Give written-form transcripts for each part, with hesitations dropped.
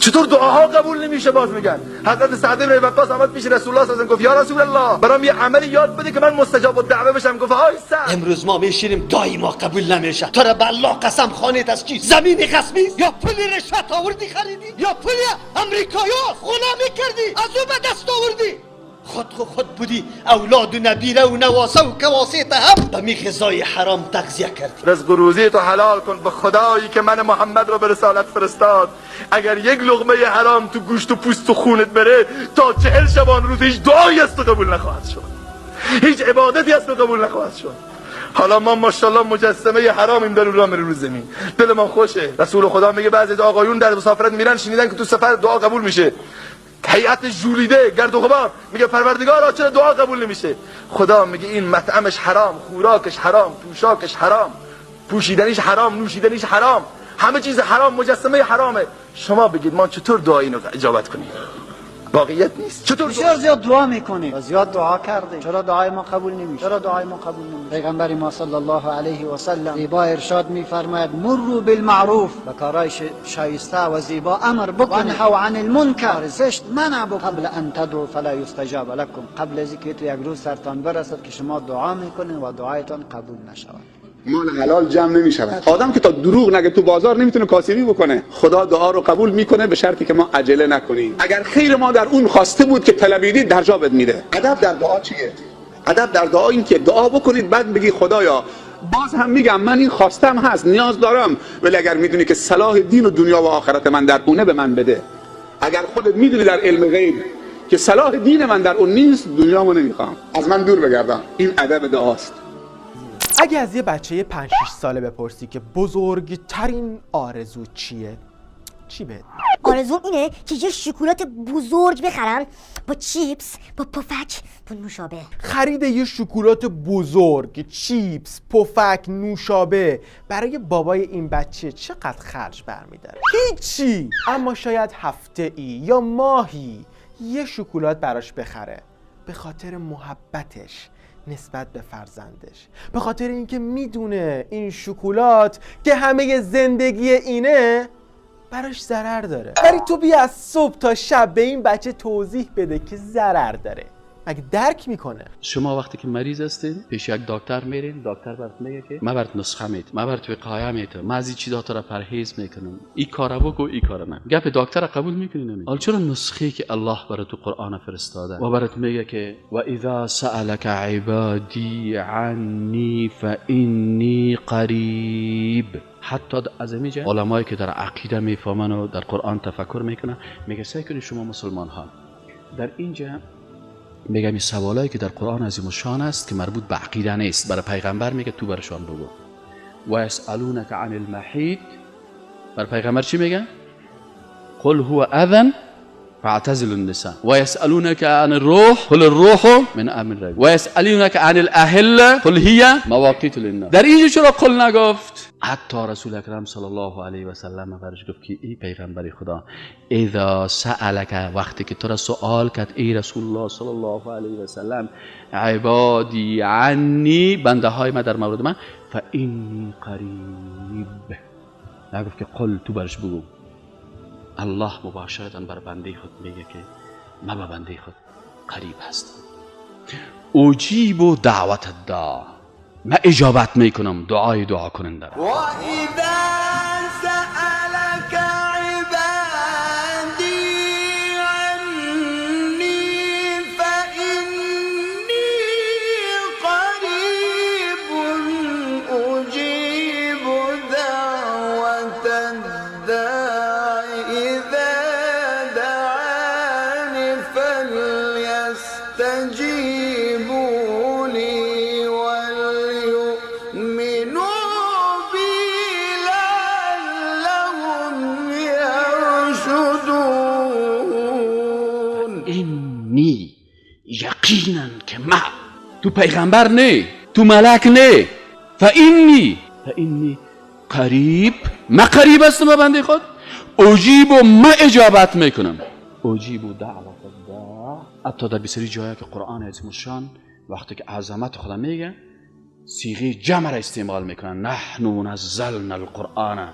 چطور دعاها قبول نمیشه؟ باز میگن حضرت سعد بن ابی وقاص آمد پیش رسول الله صلی الله علیه و گفت یا رسول الله، برام یه عملی یاد بده که من مستجاب الدعوه بشم. گفت آی سعد، امروز ما میشینیم دعای ما قبول نمیشه. تو را به الله قسم، خانه‌ت از چی؟ زمین غصبی یا پول رشوت آوردی خریدی یا پول امریکایی غلامی کردی از او به دست آوردی؟ خود خود خود بودی، اولاد و نبیره و نواسه و کواسه هم به می غذای حرام تغذیه کردی. رزق و روزی تو حلال کن. به خدایی که من محمد را به رسالت فرستاد، اگر یک لقمه حرام تو گوشت و پوست و خونت بره، تا 40 شبان روز هیچ دعایی از تو قبول نخواهد شد، هیچ عبادتی از تو قبول نخواهد شد. حالا ما ماشاءالله مجسمه حرامیم در راه رو زمین، دل ما خوشه. رسول خدا میگه بعضی از آقایون در مسافرت میرن، شنیدن که تو سفر دعا قبول میشه، هیئت ژولیده گرد و غبار، میگه پروردگارا چرا دعا قبول نمیشه؟ خدا میگه این مطعمش حرام، خوراکش حرام، پوشاکش حرام، پوشیدنیش حرام، نوشیدنیش حرام، همه چیز حرام، مجسمه حرامه. شما بگید ما چطور دعا اینو اجابت کنیم؟ واقعیت نیست. چطور بسیار زیاد دعا میکنیم و زیاد دعا کردیم، چرا دعای ما قبول نمیشه؟ چرا دعای ما قبول نمیشه؟ پیغمبر ما صلی الله علیه و سلم زیبا ارشاد میفرماید مروا بالمعروف، به کارهای شایسته و زیبا امر بکنید، و انهوا عن المنکر، زشت منع بکنید، قبل ان تدعوا فلا یستجاب لکم، قبل از اینکه تو یک روز سرتان برسد که شما دعا میکنید و دعایتان قبول نشود. مال حلال جمع نمی شود. آدم که تا دروغ نگه تو بازار نمیتونه کاسبی بکنه. خدا دعا رو قبول میکنه به شرطی که ما عجله نکنیم. اگر خیر ما در اون خواسته بود که طلبیدی در جا بد میده. ادب در دعا چیه؟ ادب در دعا این که دعا بکنید بعد بگی خدایا باز هم میگم من این خواستم هست، نیاز دارم، ولی اگر میدونی که صلاح دین و دنیا و آخرت من در اونه به من بده. اگر خودت میدونی در علم غیب که صلاح دین من در اون نیست، دنیامو نمیخوام، از من دور بگردم. این ادب دعاست. اگه از یه بچه 5 6 ساله بپرسی که بزرگترین آرزو چیه، چی بهت میگه؟ آرزوم اینه که یه شکلات بزرگ بخرم با چیپس، با پفک، با نوشابه. خرید یه شکلات بزرگ، چیپس، پفک، نوشابه برای بابای این بچه چقدر خرج برمیداره؟ هیچی. اما شاید هفته ای یا ماهی یه شکلات براش بخره، به خاطر محبتش نسبت به فرزندش، به خاطر اینکه میدونه این شکلات که همه زندگی اینه براش ضرر داره. ولی تو بیا از صبح تا شب به این بچه توضیح بده که ضرر داره، مگه درک میکنه؟ شما وقتی که مریض هستین پیش یک دکتر میرین، دکتر برات میگه که من برات نسخه میتم، من برات وقایه میتم، من از این چیزا تو را پرهیز میکنم، این کارا بکو این کارا نه. گپ دکتر را قبول میکنی نمی؟ حالا چرا نسخه که الله برات تو قرآن فرستاده و برات میگه که و اذا سألک عبادی عنی فانی قریب، حتی از اینجا علمایی که در عقیده میفهمن و در قرآن تفکر میکنن میگه سعی کنید شما مسلمان ها در اینجا میگم این سوالایی که در قرآن عظیم الشان است که مربوط به عقیده نیست، برای پیغمبر میگه تو برشان بگو. و یسألونک عن المحیط، برای پیغمبر چی میگه؟ قل هو اذى فاعتزلوا النساء. و یسألونک عن الروح قل الروح من امر ربی. و یسألونک عن الاهله قل هی مواقیت للناس. در اینجا چرا قل نگفت؟ حتی رسول اکرم صلی الله علیه و سلم برش گفت که ای پیغمبر خدا، اذا سألک، وقتی که تو را سوال کرد ای رسول الله صلی الله علیه و سلم، عبادی عنی، بنده های من در مورد من، فانی قریب، نگفت که قل، تو برش بگو. الله مباشرتا بر بنده خود میگه که من به بنده خود قریب هستم. اجیب و دعوت الداع، من اجابت میکنم دعای دعا کننده را. و اذا سألک عبادی عنی فانی قریب اجیب دعوت الداع اذا دعان فلیستجیبوا لی ولیؤمنوا بی لعلهم یرشدون. اینی یقینا که من، تو پیغمبر نه، تو ملک نه، فانی قریب، من قریب هستم به بنده خود، اجیب و من اجابت میکنم. اجیب و دعوت الداع. حتی در بسیاری جایی که قرآن عظیم الشان وقتی که عظمت خدا میگه صیغه جمع را استعمال میکنن، نحن نزلنا القرآن،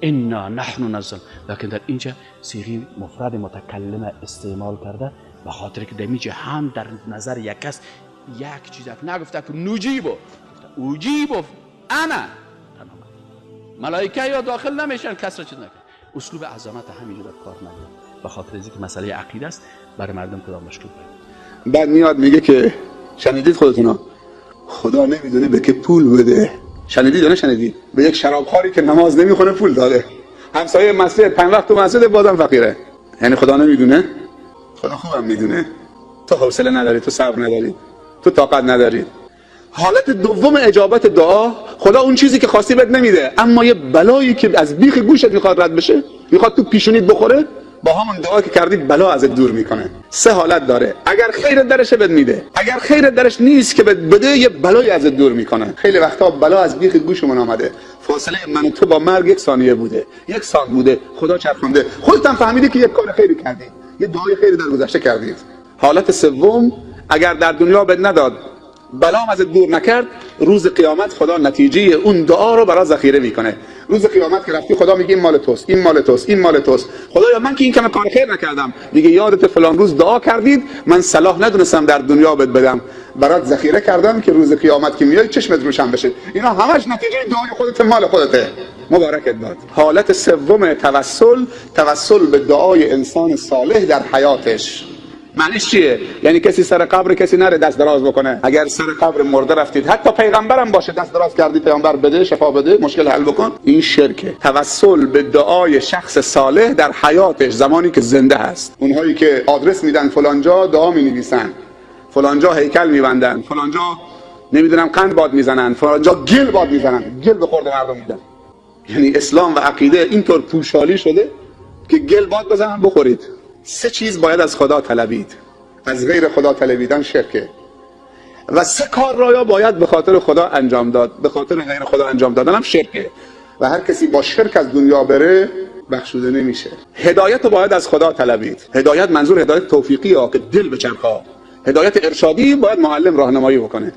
انا نحن نزل، لکن در اینجا صیغه مفرد متکلم استعمال کرده به خاطر که دمیجه هم در نظر یک کس یک چیز نگفته که نجیبو، اجیبو انا، ملائکه یا داخل نمیشن، کس را چیز نکرد. اسلوب عظمت همینجا در کار نداره، به خاطر اینکه مسئله عقیده است برای مردم کدام مشکل پیدا. بعد میاد میگه که شنیدید خودتونا، خدا نمیدونه به که پول بده. شنیدید یا نشنیدید؟ به یک شرابخواری که نماز نمیخونه پول داده. همسایه مسجد 5 وقت تو مسجد بازم فقیره. یعنی خدا نمیدونه؟ خدا خوبم میدونه. تو حوصله نداری، تو صبر نداری، تو طاقت نداری. حالت دوم اجابت دعا، خدا اون چیزی که خواستی بهت نمیده، اما یه بلایی که از بیخ گوشت میخواد رد بشه، میخواد تو پیشونیت بخوره، با همون دعا که کردید بلا ازت دور میکنه. سه حالت داره: اگر خیر درش بهت میده، اگر خیر درش نیست که بهت بده، یه بلایی ازت دور میکنه. خیلی وقتا بلا از بیخ گوشمون آمده، فاصله من و تو با مرگ 1 ثانیه بوده، 1 سانت بوده، خدا چرخونده، خودت هم فهمیدی که یک کار خیری کردی، یه دعای خیری در گذشته کردید. حالت سوم، اگر در دنیا بهت نداد، بلام ازت دور نکرد، روز قیامت خدا نتیجه اون دعا رو برای ذخیره میکنه. روز قیامت که رفتی خدا میگه این مال توست، این مال توست، این مال توست. خدایا من که این کم کار خیر نکردم، میگه یادت فلان روز دعا کردید، من صلاح ندونستم در دنیا بهت بدم، برات ذخیره کردم که روز قیامت که میای چشمت روشن بشه. اینا همش نتیجه دعای خودت، مال خودته، مبارکت باد. حالت سوم توسل، توسل به دعای انسان صالح در حیاتش. معنیش چیه؟ یعنی کسی سر قبر کسی نره دست دراز بکنه. اگر سر قبر مرده رفتید، حتی پیغمبرم باشه، دست دراز کردی پیغمبر بده، شفا بده، مشکل حل بکن، این شرکه. توسل به دعای شخص صالح در حیاتش، زمانی که زنده هست. اونهایی که آدرس میدن فلانجا دعا مینویسن، فلانجا هیکل میبندن، فلانجا نمیدونم قند باد میزنن، فلانجا گل باد میزنن، گل به خورد مردم میدن. یعنی اسلام و عقیده اینطور پوشالی شده که گل باد بزنن بخورید. 3 چیز باید از خدا طلبید، از غیر خدا طلبیدن شرکه. و 3 کار را یا باید به خاطر خدا انجام داد، به خاطر غیر خدا انجام دادن هم شرکه. و هر کسی با شرک از دنیا بره بخشوده نمیشه. هدایت رو باید از خدا طلبید. هدایت منظور هدایت توفیقی ها که دل بچرخه. هدایت ارشادی باید معلم راهنمایی بکنه.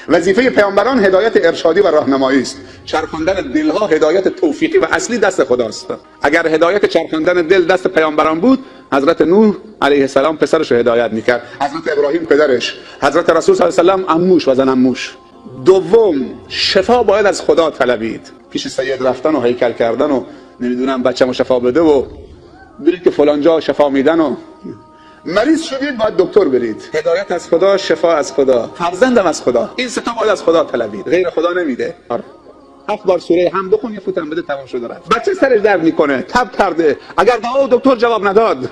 وظیفه پیامبران هدایت ارشادی و راهنمایی است. چرخاندن دلها هدایت توفیقی و اصلی دست خداست. اگر هدایت چرخاندن دل دست پیامبران بود، حضرت نوح علیه السلام پسرش رو هدایت میکرد، حضرت ابراهیم پدرش، حضرت رسول صلی الله علیه و سلم عموش و زن عموش. دوم، شفا باید از خدا طلبید. پیش سید رفتن و هیکل کردن و نمیدونم بچه‌مو شفا بده و برید که فلان جا شفا میدن و مریض شدید باید دکتر برید. هدایت از خدا، شفا از خدا، فرزندم از خدا. این سه تا باید از خدا طلبید، غیر خدا نمیده. 7 بار سوره هم بخون، یه فوتم بده، تمام شده رفت. بچه سرش درد میکنه، تب کرده، اگر دعا و دکتر جواب نداد،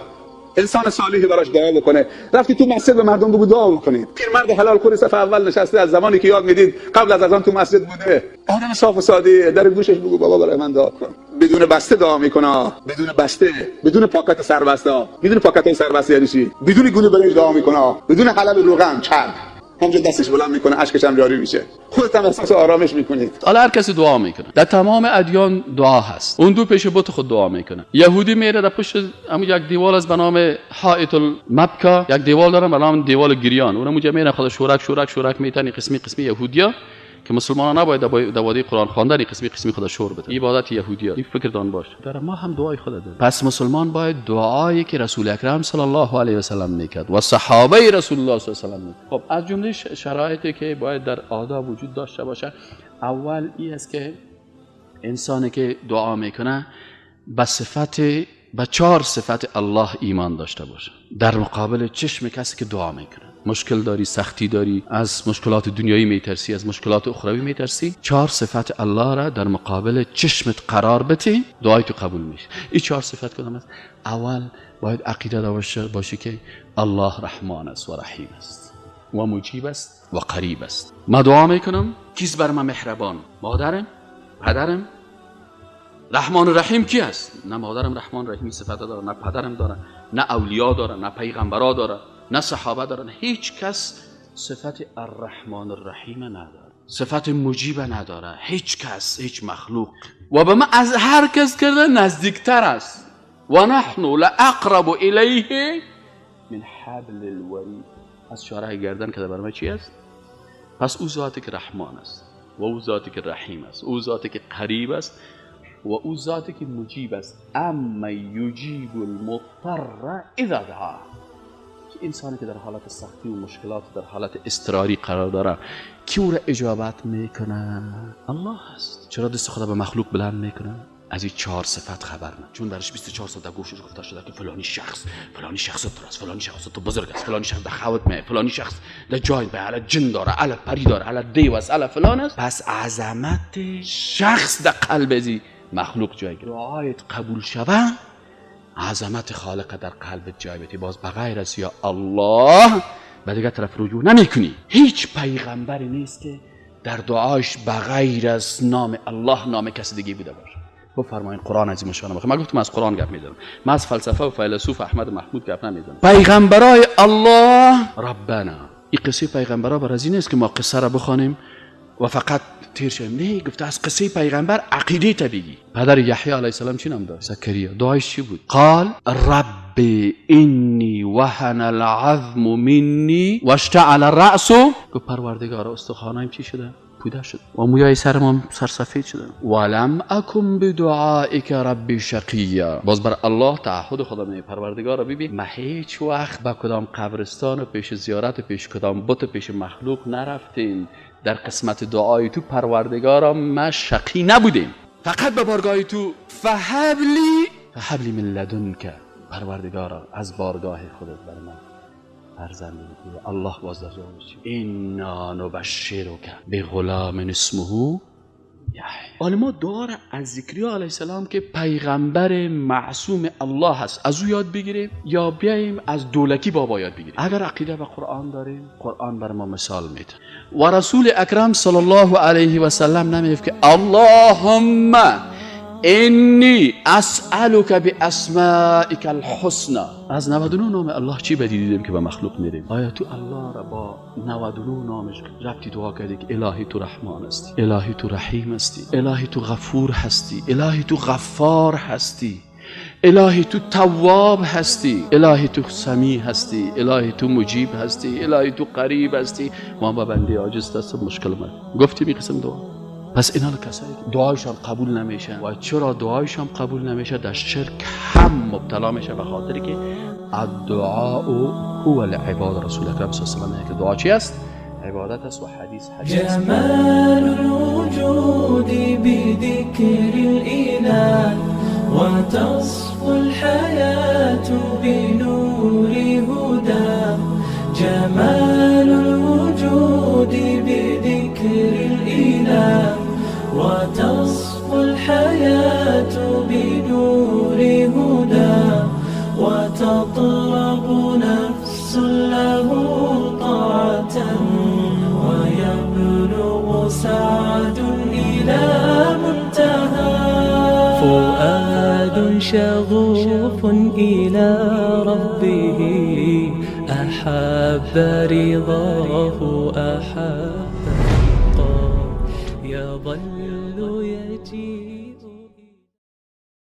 انسان صالحی براش دعا بکنه. رفتی تو مسجد به مردم بگو دعا بکنید. پیرمرد حلال خوری صف اول نشسته، از زمانی که یاد میدید قبل از اذان تو مسجد بوده، آدم صاف و ساده، در گوشش بگو بابا برای من دعا کن. بدون بسته دعا میکنه، بدون بسته، بدون پاکت سربسته. میدونی پاکت سربسته یعنی چی؟ بدون گونه برنج دعا میکنه، بدون حلب روغن چرب. همونجا دستش بلند میکنه، اشکش هم جاری میشه. خودت هم احساس آرامش میکنید. حالا هر کسی دعا میکنه، در تمام ادیان دعا هست. اون دو پیش بت خود دعا میکنه. یهودی میره در پشت همون یک دیوال از به نام حائط المبکا، یک دیوال دارن به نام دیوال گریان، اونم اونجا میره خود شورک شورک شورک میتنی قسمی قسمی یهودیا که مسلمانان نباید در وادی قرآن خواندن قسمی قسمی خدا شور بده. عبادت یهودیا. این فکرتان باشه. در ما هم دعای خدا داریم. پس مسلمان باید دعایی که رسول اکرم صلی الله علیه و سلم میکرد و صحابه رسول الله صلی الله علیه و سلم. خب از جمله شرایطی که باید در آداب وجود داشته باشه، اول این است که انسانی که دعا میکنه به صفت، به 4 صفت الله ایمان داشته باشه. در مقابل چشم کسی که دعا میکنه، مشکل داری، سختی داری، از مشکلات دنیایی میترسی، از مشکلات اخروی میترسی، 4 صفت الله را در مقابل چشمت قرار بده، دعای تو قبول میشه. این 4 صفت کدام است؟ اول باید عقیده داشته باشی که الله رحمان است و رحیم است و مجیب است و قریب است. ما دعا میکنم، کیست بر من مهربان؟ مادرم، پدرم. رحمان و رحیم کی است؟ نه مادرم رحمان رحیمی صفت داره، نه پدرم داره، نه اولیا داره، نه پیغمبرا داره، نه صحابه دارن. هیچ کس صفت الرحمن الرحیم نداره، صفت مجیب نداره، هیچ کس، هیچ مخلوق. و به ما از هر کس کرده نزدیکتر است. و نحن لاقرب الیه من حبل الورید. از شارع گردن که بر ما چی است؟ پس او ذاتی که رحمان است و او ذاتی که رحیم است، او ذاتی که قریب است، و او ذاتی که مجیب است. اما یجیب المضطر اذا دعا، که انسانی که در حالت سختی و مشکلات، در حالت اضطراری قرار داره، کی او را اجابت میکنه؟ الله است. چرا دست خدا به مخلوق بلند میکنه؟ از این 4 صفت خبر نه، چون برش 24 ساعت در گوشش گفته شده که فلانی شخص، فلانی شخص تو است، فلانی شخص تو بزرگ است، فلانی شخص در خوت می، فلانی شخص در جای به علی جن داره، علی پری داره، علی دیو است، علی فلان است. پس عظمت شخص در قلب ازی مخلوق جای گرفت. دعایت قبول شوه، عظمت خالق در قلبت جای بده. باز بغیر از یا الله به دیگه طرف رجوع نمیکنی. هیچ پیغمبری نیست که در دعایش بغیر از نام الله نام کسی دیگه بوده باشه. بفرمایین قرآن از این مشانه. من گفتم از قرآن گپ میزنم، من از فلسفه و فیلسوف احمد محمود گپ نمیزنم. پیغمبرای الله ربنا، این قصه پیغمبرا بر از این نیست که ما قصه را بخوانیم و فقط تیر شویم. نه، گفته از قصه پیغمبر عقیده طبیعی. پدر یحیی علیه السلام چی نام داشت؟ زکریا. دعایش چی بود؟ قال رب انی وهن العظم منی واشتعل الرأس. گفت پروردگار استخوانایم چی شده؟ پوده شد و مویای سرم سرسفید شده. ولم اکن بدعائک ربی شقیا. باز بر الله تعهد خدا می، پروردگار ببین من هیچ وقت به کدام قبرستان و پیش زیارت و پیش کدام بت و پیش مخلوق نرفتیم. در قسمت دعای تو پروردگارا ما شقی نبودیم، فقط به بارگاه تو فهبلی من لدنک، پروردگارا از بارگاه خودت بر من فرزند بده. الله باز در جوابش انا نبشرک بغلام اسمه یحیی. حالا ما دعا را از زکریا علیه السلام که پیغمبر معصوم الله هست از او یاد بگیریم، یا بیاییم از دولکی بابا یاد بگیریم؟ اگر عقیده به قرآن داریم، قرآن بر ما مثال میده. و رسول اکرم صلی الله علیه و سلم نمیگه که اللهم انی اسألک باسمائک الحسنى. از 99 نام الله چی بدی دیدیم که به مخلوق میریم؟ آیا تو الله را با 99 نامش رفتی دعا کردی که الهی تو رحمان هستی، الهی تو رحیم هستی، الهی تو غفور هستی، الهی تو غفار هستی، الهی تو تواب هستی، الهی تو سمیع هستی، الهی تو مجیب هستی، الهی تو قریب هستی، ما با بنده عاجز هستم، مشکل من. گفتیم این قسم دعا. پس اینا کسایی که دعایشان قبول نمیشه. و چرا دعایشان قبول نمیشه؟ در شرک هم مبتلا میشه، به خاطر که الدعاء هو العباده. رسول اکرم صلی الله علیه و آله که دعا چی است؟ عبادت است و حدیث حدیث است. جمال الوجود بذکر الاله وتصفو الحیات بنور هدى. جمال الوجود بذکر الاله وتصفو الحياة بنور هدى. وتطرب نفس له طاعة ويبلغ سعد إلى منتهى. فؤاد شغوف إلى ربه أحب رضاه أحب لقاه يظل يجيب.